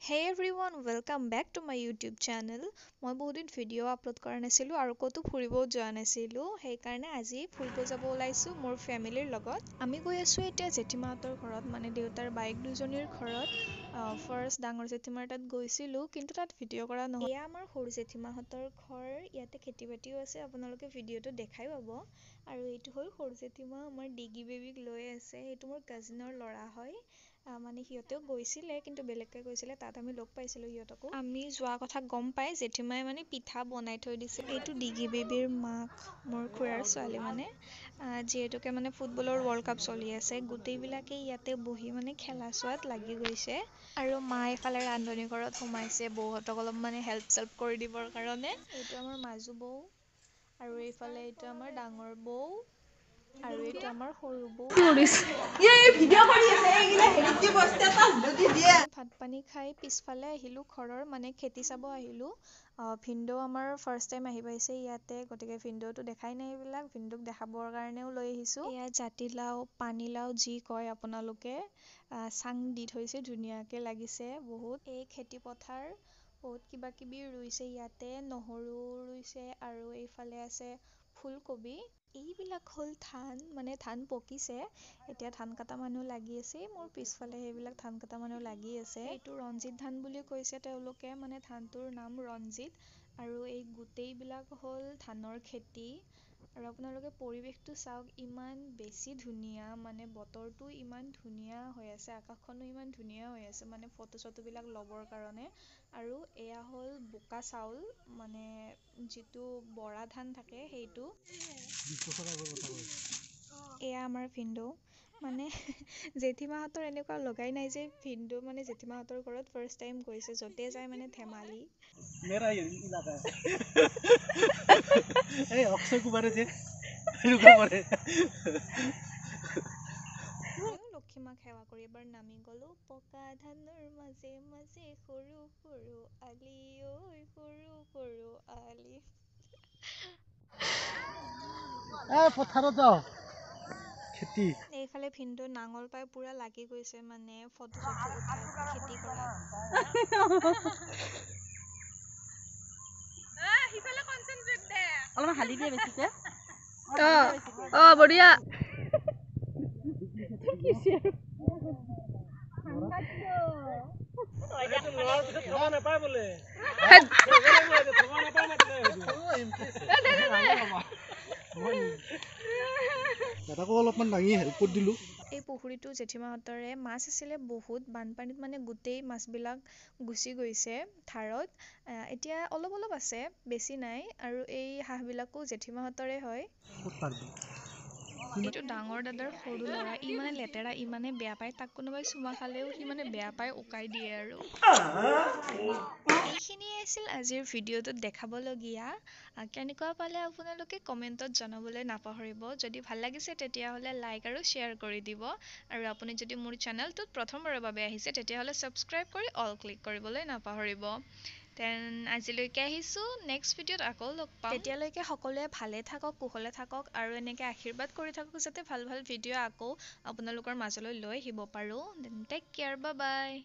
Hey everyone, welcome back to my YouTube channel. মই বহুত দিন ভিডিঅ' আপলোড কৰা নাছিলোঁ আৰু ক'তো ফুৰিবও যোৱা নাছিলোঁ, সেইকাৰণে আজি ফুৰিব যাব ওলাইছোঁ মোৰ ফেমিলিৰ লগত। আমি গৈ আছোঁ এতিয়া জেঠীমাহঁতৰ ঘৰত, মানে দেউতাৰ বায়েক দুজনীৰ ঘৰত। ফাৰ্ষ্ট ডাঙৰ জেঠীমাৰ তাত গৈছিলোঁ, কিন্তু তাত ভিডিঅ' কৰা নহ'ল। এয়া আমাৰ সৰু জেঠীমাহঁতৰ ঘৰ, ইয়াতে খেতি বাতিও আছে, আপোনালোকে ভিডিঅ'টো দেখাই পাব। আৰু এইটো হ'ল সৰু জেঠীমা, আমাৰ ডিগি বেবীক লৈ আছে। সেইটো মোৰ কাজিনৰ ল'ৰা হয়। মানে সিহঁতেও গৈছিলে, কিন্তু বেলেগকৈ গৈছিলে, তাত আমি লগ পাইছিলোঁ সিহঁতকো। আমি যোৱা কথা গম পাই জেঠীমাই মানে পিঠা বনাই থৈ দিছে। এইটো ডিগি বেবীৰ মাক, মোৰ খুৰাৰ ছোৱালী। মানে যিহেতুকে মানে ফুটবলৰ ৱৰ্ল্ড কাপ চলি আছে, গোটেইবিলাকে ইয়াতে বহি মানে খেলা চোৱাত লাগি গৈছে। আৰু মা এইফালে ৰান্ধনি ঘৰত সোমাইছে বৌহঁতক অলপ মানে হেল্প চেল্প কৰি দিবৰ কাৰণে। এইটো আমাৰ মাজু বৌ, আৰু এইফালে এইটো আমাৰ ডাঙৰ বৌ, আৰু এইটো আমাৰ সৰু বৌ। ভাত পানী খাই পিছফালে আহিলোঁ ঘৰৰ, মানে খেতি চাব আহিলোঁ। ভিনদেউ আমাৰ ফাৰ্ষ্ট টাইম আহি পাইছে ইয়াতে, গতিকে ভিনদেউটো দেখাই নাই এইবিলাক, ভিনদেউক দেখাবৰ কাৰণেও লৈ আহিছোঁ। এয়া জাতিলাও, পানীলাও যি কয় আপোনালোকে, চাং দি থৈছে, ধুনীয়াকৈ লাগিছে বহুত। এই খেতি পথাৰ বহুত কিবা কিবি ৰুইছে ইয়াতে, নহৰু ৰুইছে আৰু এইফালে আছে ফুলকবি। এইবিলাক হ'ল ধান, মানে ধান পকিছে, এতিয়া ধান কটা মানুহ লাগি আছে। মোৰ পিছফালে সেইবিলাক ধান কটা মানুহ লাগি আছে। এইটো ৰঞ্জিত ধান বুলি কৈছে তেওঁলোকে, মানে ধানটোৰ নাম ৰঞ্জিত। আৰু এই গোটেইবিলাক হ'ল ধানৰ খেতি। আৰু আপোনালোকে পৰিৱেশটো চাওক, ইমান বেছি ধুনীয়া, মানে বতৰটো ইমান ধুনীয়া হৈ আছে, আকাশখনো ইমান ধুনীয়া হৈ আছে, মানে ফটো চটোবিলাক ল'বৰ কাৰণে। আৰু এয়া হ'ল বোকা চাউল, মানে যিটো বৰা ধান থাকে সেইটো। এয়া আমাৰ ভিনদেউ, মানে জেঠীমাহঁতৰ এনেকুৱা লগাই নাই যে ভিনদেউ মানে জেঠীমাহঁতৰ ঘৰত ফাৰ্ষ্ট টাইম গৈছে, য'তে যায় মানে ধেমালি। मेरा ये इलाका है। এই অক্ষয় কুমাৰে যে এনেকুৱা কৰে। লক্ষীমাক সেৱা কৰি এবাৰ নামি গ'লো। পকা ধানৰ মাজে মাজে সৰু সৰু আলি ঐ, সৰু সৰু আলি। এই পথাৰত যাওঁ, খেতি। এইফালে ভিনদেউ নাঙল পাই পুৰা লাগি গৈছে, মানে ফটো চটো উঠাত, খেতি কৰাত। অলপমান হালি দিয়ে বেছিকে। অ বঢ়িয়া। নাপায় বোলে। দাদাকো অলপমান দাঙি হেল্প কৰি দিলোঁ। এই পুখুৰীটো জেঠীমাহঁতৰে, মাছ আছিলে বহুত, বানপানীত মানে গোটেই মাছবিলাক গুচি গৈছে ধাৰত। এতিয়া অলপ অলপ আছে, বেছি নাই। আৰু এই হাঁহবিলাকো জেঠীমাহঁতৰে হয়। এইটো ডাঙৰ দাদাৰ সৰু ল'ৰা, ই মানে লেতেৰা ইমানে বেয়া পায়, তাক কোনোবাই চুমা খালেও সি মানে বেয়া পায়, উকাই দিয়ে। আৰু এইখিনিয়ে আছিল আজিৰ ভিডিঅ'টোত দেখাবলগীয়া। কেনেকুৱা পালে আপোনালোকে কমেণ্টত জনাবলৈ নাপাহৰিব। যদি ভাল লাগিছে তেতিয়াহ'লে লাইক আৰু শ্বেয়াৰ কৰি দিব, আৰু আপুনি যদি মোৰ চেনেলটোত প্ৰথমবাৰৰ বাবে আহিছে তেতিয়াহ'লে ছাবস্ক্ৰাইব কৰি অল ক্লিক কৰিবলৈ নাপাহৰিব। দেন আজিলৈকে আহিছোঁ, নেক্সট ভিডিঅ'ত আকৌ লগ পাম। তেতিয়ালৈকে সকলোৱে ভালে থাকক, কুশলে থাকক, আৰু এনেকৈ আশীৰ্বাদ কৰি থাকক যাতে ভাল ভাল ভিডিঅ' আকৌ আপোনালোকৰ মাজলৈ লৈ আহিব পাৰোঁ। Then take care, bye bye.